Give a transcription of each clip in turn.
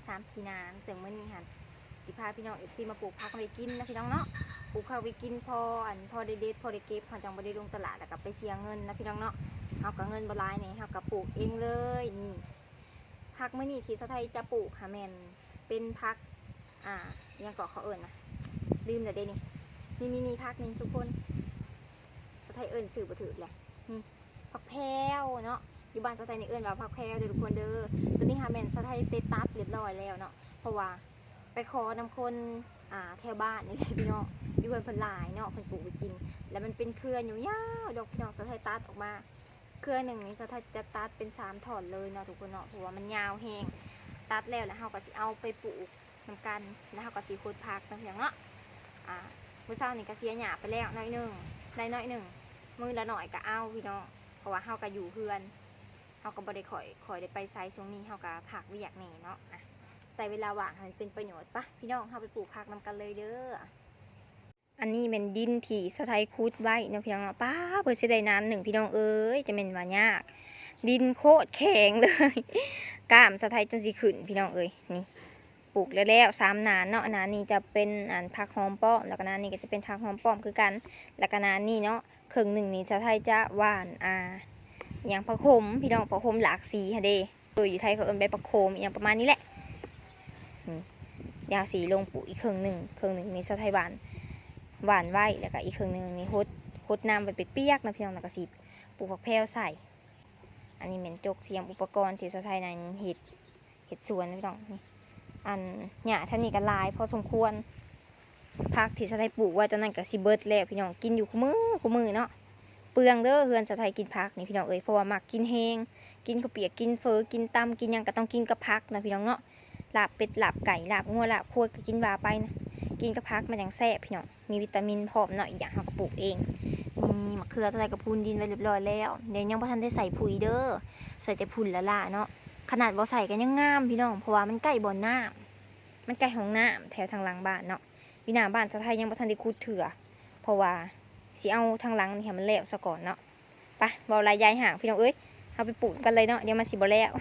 ສາມສີ່ນານ ເຊິ່ງມື້ນີ້ຫັ້ນຊິພາພີ່ນ້ອງເອັຟຊີມາປູກຜັກໄວ້ກິນນະພີ່ນ້ອງເນາະ. ປູກຜັກໄວ້ກິນ ພໍອັນ ພໍໄດ້ເດັດ ພໍໄດ້ເກັບ ເຮົາຈັ່ງບໍ່ໄດ້ລົງຕະຫຼາດ ແລ້ວກໍໄປເສຍເງິນນະພີ່ນ້ອງເນາະ. ເຮົາກໍເງິນບໍ່ຫຼາຍແດ່ ເຮົາກໍປູກເອງເລີຍ. ນີ້ ຜັກມື້ນີ້ທີ່ສາວໄທຈະປູກຫາແມ່ນເປັນຜັກ ອ່າ ຫຍັງເກາະເຂົາເອີ້ນນະ ລືມແລ້ວເດ້ນີ້. ນີ້ໆໆ ຜັກນີ້ທຸກຄົນ ສາວໄທເອີ້ນຊື່ບໍ່ຖືກແຫຼະ. ນີ້ ຜັກແພວເນາະ ຢູ່ບ້ານສາວໄທນີ້ເອີ້ນວ່າຜັກແພວເດີທຸກຄົນເດີ. ໂຕນີ້ຫາແມ່ນສາວໄທໄດ້ຕັດລຽບລ້ອຍແລ້ວເນາະ ເພາະວ່າໄປຂໍນຳຄົນ ອ່າ ແຖວບ້ານນີ້ແຫຼະພີ່ນ້ອງ. ຢູ່ເຮືອນເພິ່ນຫຼາຍເນາະ ເພິ່ນປູກໄວ້ກິນ ແລ້ວມັນເປັນເຄືອຍາວໆດອກພີ່ນ້ອງ. ສາວໄທຕັດອອກມາ ເຄືອໜຶ່ງນີ້ສາວໄທຈະຕັດເປັນສາມທ່ອນເລີຍເນາະທຸກຄົນເນາະ ເພາະວ່າມັນຍາວແຮງ. ຕັດແລ້ວ ແລ້ວເຮົາກໍຊິເອົາໄປປູກ ນຳກັນ ແລ້ວເຮົາກໍຊິຫົດຜັກເນາະພີ່ນ້ອງເນາະ. ອ່າ ມື້ເຊົ້ານີ້ກໍເສຍຫຍ້າໄປແລ້ວໜ້ອຍໜຶ່ງ ໄດ້ໜ້ອຍໜຶ່ງ ມື້ລະໜ້ອຍກໍເອົາພີ່ນ້ອງ ເພາະວ່າເຮົາກໍຢູ່ເຮືອນ ເຮົາກໍບໍ່ໄດ້ຄ່ອຍ ຄ່ອຍໄດ້ໄປໃສ. ຊ່ວງນີ້ເຮົາກໍພັກວຽກແດ່ເນາະ. ອ່ະ ໃຊ້ເວລາວ່າງໃຫ້ມັນເປັນປະໂຫຍດ. ປະ ພີ່ນ້ອງ ເຮົາໄປປູກຜັກນຳກັນເລີຍເດີ. ອັນນີ້ແມ່ນດິນທີ່ສາວໄທຂຸດໄວ້ເນາະພີ່ນ້ອງເນາະ. ປ້າ ເພິ່ນຊິໄດ້ນານໜຶ່ງ ພີ່ນ້ອງເອີຍ ຈະແມ່ນວ່າຍາກ ດິນໂຄດແຂງເລີຍ ກ້າມສາວໄທຈົນຊິຂຶ້ນ ພີ່ນ້ອງເອີຍ. ນີ້ ປູກແລ້ວໆ ສາມນານເນາະ. ນານນີ້ຈະເປັນ ອັນ ຜັກຫອມປ້ອມ ແລ້ວກໍນານນີ້ກໍຈະເປັນຜັກຫອມປ້ອມຄືກັນ ແລ້ວກໍນານນີ້ເນາະ ເຄິ່ງໜຶ່ງນີ້ສາວໄທຈະຫວ່ານ ອ່າ ຫຍັງ ຜັກໂຂມ ພີ່ນ້ອງ ຜັກໂຂມຫຼາກສີຫັ້ນເດ້. ເອີ ຢູ່ໄທເຂົາເອີ້ນໃບປະໂຄມ ອີ່ຫຍັງປະມານນີ້ແຫຼະ. ນີ້ ດຽວຊິລົງປູກອີກເຄິ່ງໜຶ່ງ ເຄິ່ງໜຶ່ງນີ້ສາວໄທຫວ່ານ ຫວ່ານໄວ້ ແລ້ວກໍອີກເຄິ່ງໜຶ່ງນີ້ຫົດ ຫົດນ້ຳໄວ້ປຽກໆນະພີ່ນ້ອງ ແລ້ວກໍຊິປູກຜັກແພວໃສ່. ອັນນີ້ແມ່ນຈົກສຽມອຸປະກອນທີ່ສາວໄທນັ້ນເຮັດ ເຮັດສວນພີ່ນ້ອງ. ນີ້ ອັນ ຫຍ້າແຖວນີ້ກໍຫຼາຍພໍສົມຄວນ. ຜັກທີ່ສາວໄທປູກໄວ້ຕອນນັ້ນກໍຊິເບິດແລ້ວພີ່ນ້ອງ ກິນຢູ່ຄູ່ມື້ຄູ່ມື້ເນາະ. ເປືອງເດີ ເຮືອນສາວໄທກິນຜັກນີ້ພີ່ນ້ອງເອີຍ ເພາະວ່າມັກກິນແຮງ ກິນເຂົ້າປຽກ ກິນເຝີ ກິນຕຳ ກິນຫຍັງກໍຕ້ອງກິນກັບຜັກນະພີ່ນ້ອງເນາະ. ລາບເປັດ ລາບໄກ່ ລາບງົວ ລາບຄວາຍ ກໍກິນວ່າໄປນະ ກິນກັບຜັກມັນຈັ່ງແຊບພີ່ນ້ອງ ມີວິຕາມິນພ້ອມເນາະ. ອີກຢ່າງເຮົາກໍປູກເອງ. ນີ້ ໝາກເຂືອສາວໄທກໍພູນດິນໄວ້ລຽບລ້ອຍແລ້ວ ແຕ່ຍັງບໍ່ທັນໄດ້ໃສ່ປຸ໋ຍເດີ ໃສ່ແຕ່ຝຸ່ນລ້າໆເນາະ. ຂະໜາດບໍ່ໃສ່ກໍຍັງງາມພີ່ນ້ອງ ເພາະວ່າມັນໃກ້ບ່ອນນ້ຳ ມັນໃກ້ຫ້ອງນ້ຳແຖວທາງຫຼັງບ້ານເນາະ. ຢູ່ໜ້າບ້ານສາວໄທຍັງບໍ່ທັນໄດ້ຂຸດເທື່ອ ເພາະວ່າຊິເອົາທາງຫຼັງນີ້ໃຫ້ມັນແລ້ວສາກ່ອນເນາະ. ໄປ ເວົ້າຫຼາຍຢາຍຫ່າງພີ່ນ້ອງເອີຍ ເຮົາໄປປູກນຳກັນເລີຍເນາະ ດຽວມັນຊິບໍ່ແລ້ວ.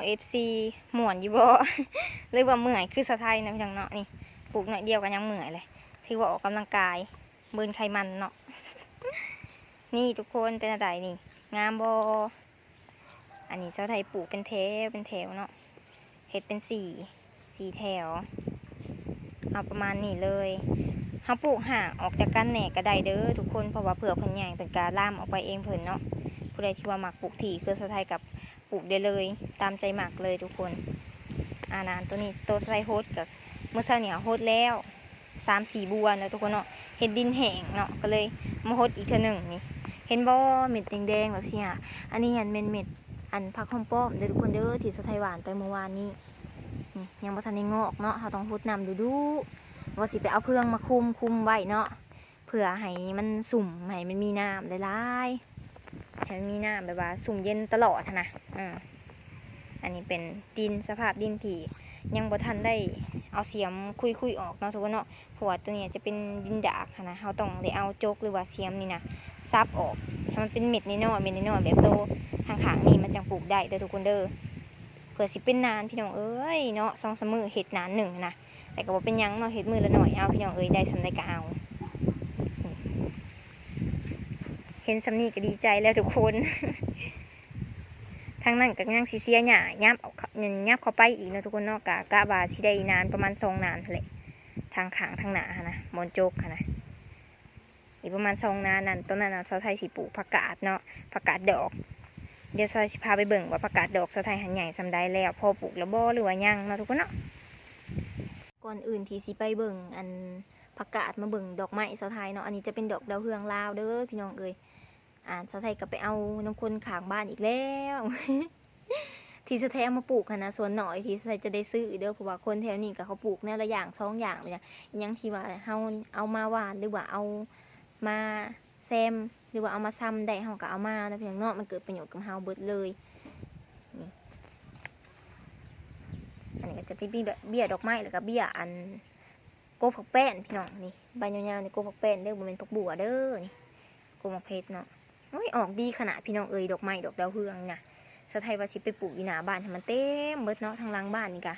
ເອັຟຊີ ມ່ວນຢູ່ບໍ່ ຫຼືວ່າເມື່ອຍຄືສາວໄທນະພີ່ນ້ອງເນາະ. ນີ້ ປູກໜ້ອຍດຽວກໍຍັງເມື່ອຍເລີຍ ຖືວ່າອອກກຳລັງກາຍ ເບີນໄຂມັນເນາະ. ນີ້ທຸກຄົນ ເປັນແນວໃດນີ້ ງາມບໍ່? ອັນນີ້ສາວໄທປູກເປັນແຖວເປັນແຖວເນາະ ເຮັດເປັນສີ່ ສີ່ແຖວ ເອົາປະມານນີ້ເລີຍ. ເຮົາປູກຫ່າງອອກຈາກກັນແດ່ກໍໄດ້ເດີທຸກຄົນ ເພາະວ່າເຜື່ອເພິ່ນໃຫຍ່ເພິ່ນກໍລາມອອກໄປເອງເພິ່ນເນາະ. ຜູ້ໃດທີ່ວ່າມັກປູກທີ່ຄືສາວໄທກໍປູກໄດ້ເລີຍ ຕາມໃຈມັກເລີຍທຸກຄົນ. ອາ ນານ ໂຕນີ້ໂຕສາວໄທຫົດກໍ ມື້ເຊົ້ານີ້ຫົດແລ້ວ ສາມສີ່ບົວແລ້ວທຸກຄົນເນາະ. ເຫັນດິນແຫ້ງເນາະ ກໍເລີຍມາຫົດອີກເທື່ອໜຶ່ງນີ້ ເຫັນບໍ່ ເມັດແດງໆແບບຊີ້ຫະ. ອັນນີ້ຫັ້ນແມ່ນເມັດ ອັນ ຜັກຫອມປ້ອມເດີທຸກຄົນເດີ ທີ່ສາວໄທຫວ່ານໄປມື້ວານນີ້. ນີ້ຍັງບໍ່ທັນໄດ້ງອກເນາະ ເຮົາຕ້ອງຫົດນ້ຳດຸໆ ວ່າຊິໄປເອົາເຟືອງມາຄຸມ ຄຸມໄວ້ເນາະ ເພື່ອໃຫ້ມັນຊຸ່ມ ໃຫ້ມັນມີນ້ຳຫຼາຍໆ ໃຫ້ມັນມີນ້ຳແບບວ່າຊຸ່ມເຢັນຕະຫຼອດຫັ້ນນະ. ເອີ ອັນນີ້ເປັນດິນ ສະພາບດິນທີ່ຍັງບໍ່ທັນໄດ້ເອົາສຽມຄຸຍໆອອກເນາະທຸກຄົນເນາະ ເພາະວ່າໂຕນີ້ຈະເປັນດິນດາກຫັ້ນນະ. ເຮົາຕ້ອງໄດ້ເອົາຈົກ ຫຼືວ່າສຽມນີ້ນະ ສັບອອກ ໃຫ້ມັນເປັນເມັດນ້ອຍໆ ເມັດນ້ອຍໆ ແບບໂຕຂ້າງໆນີ້ ມັນຈັ່ງປູກໄດ້ເດີທຸກຄົນເດີ. ເພື່ອຊິເປັນນານ ພີ່ນ້ອງເອີຍເນາະ ສອງສາມມື້ເຮັດນານໜຶ່ງນະ ແຕ່ກໍບໍ່ເປັນຫຍັງເນາະ ເຮັດມື້ລະໜ້ອຍເອົາ ພີ່ນ້ອງເອີຍ ໄດ້ສ່ຳໃດກໍເອົາ. ເຫັນສ່ຳນີ້ກໍດີໃຈແລ້ວທຸກຄົນ. ທາງນັ້ນກໍຍັງຊິເສຍຫຍ້າ ຫຍັບເຂົ້າ ຫຍັບເຂົ້າໄປອີກເນາະທຸກຄົນເນາະ. ກະ ກະວ່າຊິໄດ້ນານປະມານສອງນານຫັ້ນແຫຼະ ທາງຂ້າງທາງໜ້າຫັ້ນນະ ບ່ອນຈົກຫັ້ນນະ. ອີກປະມານສອງນານນັ້ນ ຕອນນັ້ນນະ ສາວໄທຊິປູກຜັກກາດເນາະ ຜັກກາດດອກ. ດຽວສາວໄທຊິພາໄປເບິ່ງວ່າຜັກກາດດອກສາວໄທຫັ້ນໃຫຍ່ສ່ຳໃດແລ້ວ ພໍປູກແລ້ວບໍ່ ຫຼືວ່າຍັງເນາະທຸກຄົນເນາະ. ກ່ອນອື່ນທີ່ຊິໄປເບິ່ງອັນຜັກກາດ ມາເບິ່ງດອກໄມ້ສາວໄທເນາະ. ອັນນີ້ຈະເປັນດອກດາວເຮືອງລາວເດີພີ່ນ້ອງເອີຍ. ອາ ສາວໄທກໍໄປເອົານຳຄົນຂ້າງບ້ານອີກແລ້ວ. ທີ່ສາວໄທເອົາມາປູກຫັ້ນນະ ສ່ວນໜ້ອຍທີ່ສາວໄທຈະໄດ້ຊື້ເດີ ເພາະວ່າຄົນແຖວນີ້ກໍເຂົາປູກແນວລະຢ່າງສອງຢ່າງນີ້ນະ. ອີ່ຫຍັງທີ່ວ່າເຮົາເອົາມາຫວ່ານ ຫຼືວ່າເອົາມາແຊມ ຫຼືວ່າເອົາມາຊຳໄດ້ ເຮົາກໍເອົາມາເນາະພີ່ນ້ອງເນາະ ມັນເກີດປະໂຫຍດກັບເຮົາເບິດເລີຍ. ນີ້ ອັນນີ້ກໍຈະເປັນເບ້ຍ ເບ້ຍດອກໄມ້ ແລ້ວກໍເບ້ຍອັນ ກົກຜັກແປ້ນພີ່ນ້ອງ. ນີ້ໃບຍາວໆນີ້ກົກຜັກແປ້ນເດີ ບໍ່ແມ່ນຜັກບົ່ວເດີ. ນີ້ກົກໝາກເພັດເນາະ. ໂອ້ຍ ອອກດີຂະໜາດພີ່ນ້ອງເອີຍ ດອກໄມ້ດອກດາວເຮືອງນີ້ນະ. ສາວໄທວ່າຊິໄປປູກຢູ່ໜ້າບ້ານໃຫ້ມັນເຕັມເບິດເນາະ. ທາງຫຼັງບ້ານນີ້ກະ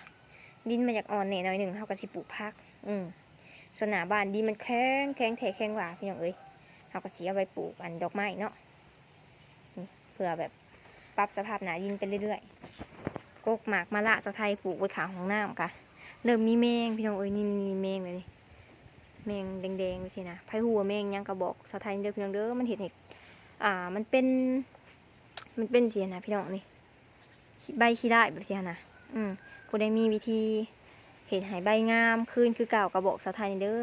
ດິນມັນຢາກອ່ອນແດ່ໜ້ອຍໜຶ່ງ ເຮົາກໍຊິປູກຜັກ. ອື ສ່ວນໜ້າບ້ານດິນມັນແຂງ ແຂງແທ້ແຂງວ່າພີ່ນ້ອງເອີຍ. ເຮົາກໍຊິເອົາໄວ້ປູກອັນດອກໄມ້ເນາະ. ນີ້ ເພື່ອແບບປັບສະພາບໜ້າດິນໄປເລື້ອຍໆ. ກົກໝາກມະລະສາວໄທປູກໄວ້ຂ້າງຫ້ອງນ້ຳກະເລີ່ມມີແມງພີ່ນ້ອງເອີຍ. ນີ້ ນີ້ ນີ້ແມງແບບນີ້ ແມງແດງໆ ຈັ່ງຊີ້ນະ. ໃຜຮູ້ວ່າແມງຫຍັງກໍບອກສາວໄທເດີພີ່ນ້ອງເດີ. ມັນເຮັດໃຫ້ ອ່າ ມັນເປັນ ມັນເປັນຊີ້ນະພີ່ນ້ອງ. ນີ້ ໃບຂີ້ດ້າຍແບບຊີ້ຫັ້ນນະ. ອື ຜູ້ໃດມີວິທີເຮັດໃຫ້ໃບງາມຄືນຄືເກົ່າກໍບອກສາວໄທແດ່ເດີ.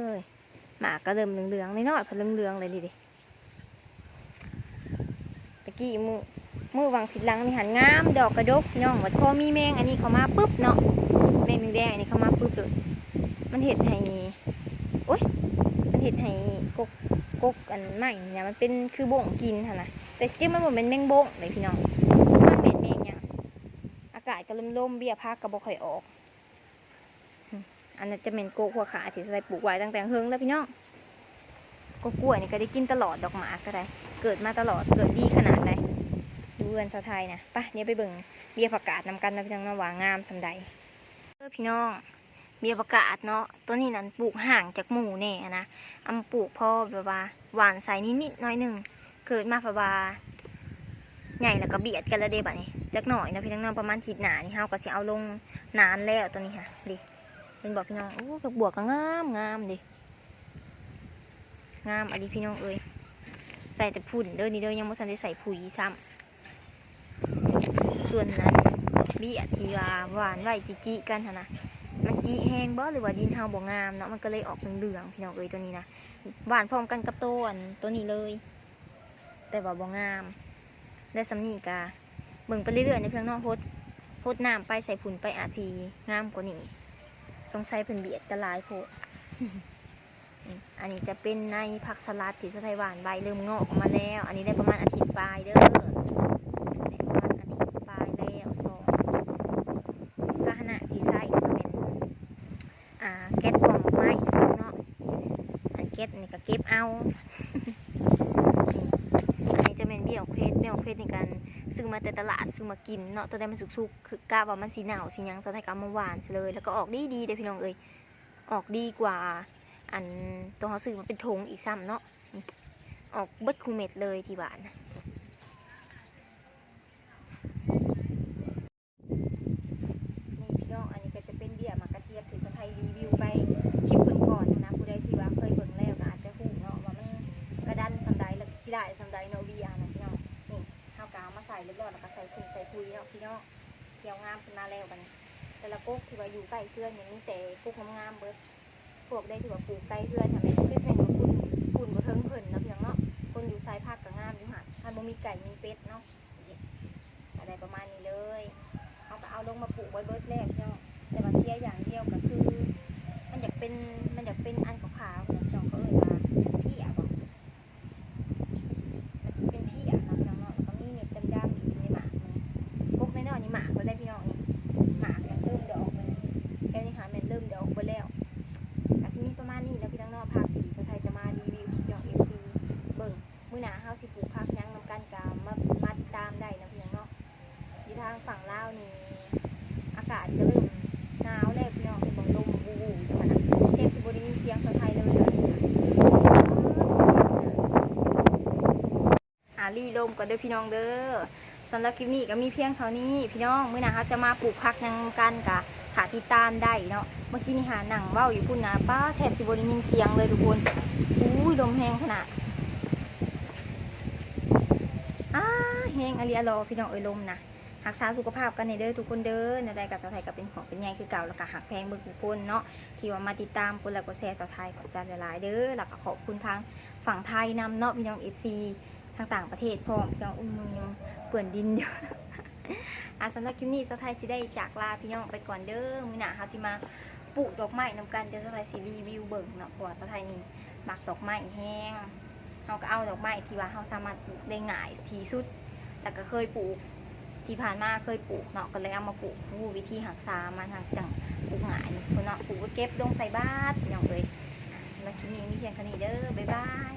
ໝາກກໍເລີ່ມເຫຼືອງໆ ນ້ອຍໆ ເພິ່ນເຫຼືອງໆ ແລ້ວນີ້ເດ. ຕະກີ້ມື້ ມື້ຫວ່າງທິດຫຼັງນີ້ຫັ້ນງາມ ດອກກະດົກພີ່ນ້ອງ. ບັດພໍມີແມງອັນນີ້ເຂົ້າມາປຶບເນາະ ແມງແດງໆ ອັນນີ້ເຂົ້າມາປຶບໂລດ ມັນເຮັດໃຫ້ ໂອ້ຍ ມັນເຮັດໃຫ້ກົກ ກົກອັນໄມ້ນີ້ນະ ມັນເປັນຄືບົ້ງກິນຫັ້ນນະ. ແຕ່ຈິງມັນບໍ່ແມ່ນແມງບົ້ງເດ້ພີ່ນ້ອງ ມັນແມ່ນແມງຫຍັງ ອາກາດກໍລົມໆ ເບ້ຍຜັກກໍບໍ່ຄ່ອຍອອກ. ອັນນັ້ນຈະແມ່ນກົກຫົວຂາທີ່ສາວໄທປູກໄວ້ຕັ້ງແຕ່ເຫິງແລ້ວພີ່ນ້ອງ. ກົກກ້ວຍນີ້ກໍໄດ້ກິນຕະຫຼອດ ດອກໝາກກໍໄດ້ ເກີດມາຕະຫຼອດ ເກີດດີຂະໜາດໃດ ຢູ່ເຮືອນສາວໄທນະ. ໄປ ດຽວໄປເບິ່ງເບ້ຍຜັກກາດນຳກັນເນາະພີ່ນ້ອງເນາະ ວ່າງາມສ່ຳໃດ. ເດີພີ່ນ້ອງ ເບ້ຍຜັກກາດເນາະ ໂຕນີ້ນັ້ນປູກຫ່າງຈາກໝູ່ແດ່ຫັ້ນນະ ເອົາມາປູກພໍແບບວ່າຫວ່ານໃສ່ນິດໆ ໜ້ອຍໜຶ່ງ. ເກີດມາເພາະວ່າໃຫຍ່ແລ້ວກໍບຽດກັນແລ້ວເດ້ບັດນີ້. ຈັກໜ້ອຍເນາະພີ່ນ້ອງເນາະ ປະມານທິດໜ້ານີ້ເຮົາກໍຊິເອົາລົງນານແລ້ວ. ໂຕນີ້ຫະ ເດ ເຫັນບໍ່ພີ່ນ້ອງ? ໂອ້ ຜັກບວບກໍງາມໆ ເດ ງາມອີ່ຫຼີພີ່ນ້ອງເອີຍ. ໃສ່ແຕ່ຝຸ່ນເດີນີ້ເດີ ຍັງບໍ່ທັນໄດ້ໃສ່ປຸຍຊ້ຳ. ສ່ວນອັນເບ້ຍທີ່ວ່າຫວ່ານໄວ້ຈິໆ ກັນຫັ້ນນະ ມັນຈິແຮງບໍ່ ຫຼືວ່າດິນເຮົາບໍ່ງາມເນາະ ມັນກໍເລີຍອອກເຫຼືອງໆ ພີ່ນ້ອງເອີຍ. ໂຕນີ້ນະ ຫວ່ານພ້ອມກັນກັບໂຕອັນ ໂຕນີ້ເລີຍ ແຕ່ວ່າບໍ່ງາມ. ໄດ້ສ່ຳນີ້ກະເບິ່ງໄປເລື້ອຍໆ ໃນເພິ່ງເນາະ ຫົດ ຫົດນ້ຳໄປ ໃສ່ຝຸ່ນໄປ ອາດຊິງາມກວ່ານີ້. ສົງໄສເພິ່ນບຽດກັນຫຼາຍໂພດ. ອັນນີ້ຈະເປັນໃນຜັກສະຫຼັດທີ່ສາວໄທຫວ່ານໄວ້ ເລີ່ມງອກອອກມາແລ້ວ. ອັນນີ້ໄດ້ປະມານອາທິດປາຍເດີ ໄດ້ປະມານອາທິດປາຍແລ້ວ. ສອງ ພາຫະນະທີ່ໃຊ້ກໍແມ່ນ ອ່າ ແກັດກອງດອກໄມ້ເນາະ ອັນແກັດນີ້ກໍເກັບເອົາ. ອັນນີ້ຈະແມ່ນເບ້ຍໝາກເພັດ ເບ້ຍໝາກເພັດນີ້ກໍ ຊື້ມາແຕ່ຕະຫຼາດ ຊື້ມາກິນເນາະ ຕອນໃດມັນສຸກໆ ຄືກະວ່າມັນຊິເນົ່າຊິຫຍັງ ສາວໄທກໍເອົາມາຫວ່ານໃສ່ເລີຍ ແລ້ວກໍອອກດີໆເດ້ພີ່ນ້ອງເອີຍ ອອກດີກວ່າອັນໂຕເຮົາຊື້ມາເປັນຖົງອີກຊ້ຳເນາະ ນີ້ ອອກເບິດຄູ່ເມັດເລີຍທີ່ຫວ່ານນະ. ນີ້ພີ່ນ້ອງ ອັນນີ້ກໍຈະເປັນເບ້ຍໝາກກະຈຽບທີ່ສາວໄທຣີວິວໄປຄລິບກ່ອນໆຫັ້ນນະ ຜູ້ໃດທີ່ວ່າເຄີຍເບິ່ງແລ້ວກໍອາດຈະຮູ້ເນາະວ່າມັນກະດັນສ່ຳໃດ ແລ້ວກໍຂີ້ຮ້າຍສ່ຳໃດເນາະ ເບ້ຍນະພີ່ນ້ອງ. ນີ້ ເຮົາກໍເອົາມາໃສ່ຮຽບຮ້ອຍ ແລ້ວກໍໃສ່ຝຸ່ນໃສ່ປຸຍເນາະພີ່ນ້ອງ ຂຽວງາມຂຶ້ນມາແລ້ວ. ບັດນີ້ແຕ່ລະກົກທີ່ວ່າຢູ່ໃກ້ເຮືອນນີ້ມີແຕ່ກົກງາມໆເບິດ ພວກໃດທີ່ວ່າປູກໃກ້ເຮືອນຫັ້ນແມ່ນຄືຊິແມ່ນວ່າຝຸ່ນ ຝຸ່ນບໍ່ເຖິງເພິ່ນເນາະພີ່ນ້ອງເນາະ. ຄົນຢູ່ຊາຍຜັກກໍງາມຢູ່ຫັ້ນ ຄັນບໍ່ມີໄກ່ມີເປັດເນາະ. ກໍໄດ້ປະມານນີ້ເລີຍ ເຮົາກໍເອົາລົງມາປູກໄວ້ເບິດແລ້ວພີ່ນ້ອງ ແຕ່ວ່າເສຍຢ່າງດຽວກໍຄື ມັນຢາກເປັນ ມັນຢາກເປັນອັນຂາວໆ ພີ່ນ້ອງ ເຂົາເອີ້ນວ່າເພຍບໍ ມັນເປັນເພຍເນາະພີ່ນ້ອງເນາະ ແລ້ວກໍມີເມັດດຳໆອີກຢູ່ໃນໝາກນີ້. ກົກນ້ອຍໆນີ້ໝາກແລ້ວເດ້ພີ່ນ້ອງ ນີ້ ໝາກແມ່ນເລີ່ມດອກແລ້ວ ແຖວນີ້ຫາແມ່ນເລີ່ມດອກເບິດແລ້ວ. ກໍຊິມີປະມານນີ້ແຫຼະພີ່ນ້ອງເນາະ ຜັກທີ່ສາວໄທຈະມາຣີວິວໃຫ້ພີ່ນ້ອງເອັຟຊີເບິ່ງ. ມື້ໜ້າເຮົາຊິປູກຜັກຫຍັງນຳກັນກໍມາ ມາຕິດຕາມໄດ້ເນາະພີ່ນ້ອງເນາະ. ຢູ່ທາງຝັ່ງລາວນີ້ອາກາດກໍເລີ່ມໜາວແລ້ວພີ່ນ້ອງ ເຫັນບໍ່ ລົມວູ່ໆຢູ່ຫັ້ນນະ ແທບຊິບໍ່ໄດ້ຍິນສຽງສາວໄທເລີຍຕອນນີ້ນະ. ອາ ລີລົມກ່ອນເດີພີ່ນ້ອງເດີ. ສຳລັບຄລິບນີ້ກໍມີພຽງເທົ່ານີ້ພີ່ນ້ອງ ມື້ໜ້າເຮົາຈະມາປູກຜັກຫຍັງນຳກັນກໍຖ້າຕິດຕາມໄດ້ເນາະ. ເມື່ອກີ້ນີ້ຫານັ່ງເວົ້າຢູ່ພຸ້ນນະ ປ້າ ແທບຊິບໍ່ໄດ້ຍິນສຽງເລີຍທຸກຄົນ. ອູ້ຍ ລົມແຮງຂະໜາດ ອາ ແຮງອີ່ຫຼີອາຫຼໍ່ພີ່ນ້ອງເອີຍ ລົມນະ. ຮັກສາສຸຂະພາບກັນແດ່ເດີທຸກຄົນເດີ. ແນວໃດກໍສາວໄທກໍເປັນຫ່ວງເປັນໃຍຄືເກົ່າ ແລ້ວກໍຮັກແພງເບິດທຸກຄົນເນາະ ທີ່ວ່າມາຕິດຕາມ ກົດໄລກົດແຊສາວໄທ ຂອບໃຈຫຼາຍໆເດີ. ແລ້ວກໍຂອບຄຸນທາງຝັ່ງໄທນຳເນາະ ພີ່ນ້ອງເອັຟຊີ ທາງຕ່າງປະເທດພ້ອມ ພີ່ນ້ອງ. ອຸ້ຍ ມືຍັງເປື້ອນດິນຢູ່. ອາ ສຳລັບຄລິບນີ້ສາວໄທຊິໄດ້ຈາກລາພີ່ນ້ອງໄປກ່ອນເດີ. ມື້ໜ້າເຮົາຊິມາປູກດອກໄມ້ນຳກັນ ດຽວສາວໄທຊິຣີວິວເບິ່ງເນາະ ເພາະວ່າສາວໄທນີ້ມັກດອກໄມ້ແຮງ. ເຮົາກໍເອົາດອກໄມ້ທີ່ວ່າເຮົາສາມາດປູກໄດ້ງ່າຍທີ່ສຸດ ແລ້ວກໍເຄີຍປູກ ທີ່ຜ່ານມາເຄີຍປູກເນາະ ກໍເລີຍເອົາມາປູກ ຮູ້ວິທີຮັກສາມັນ ຮັກຈັ່ງປູກງ່າຍເນາະ ປູກໄວ້ເກັບລົງໃສ່ບາດ ພີ່ນ້ອງເອີຍ. ອາ ສຳລັບຄລິບນີ້ມີພຽງເທົ່ານີ້ເດີ ບາຍບາຍ.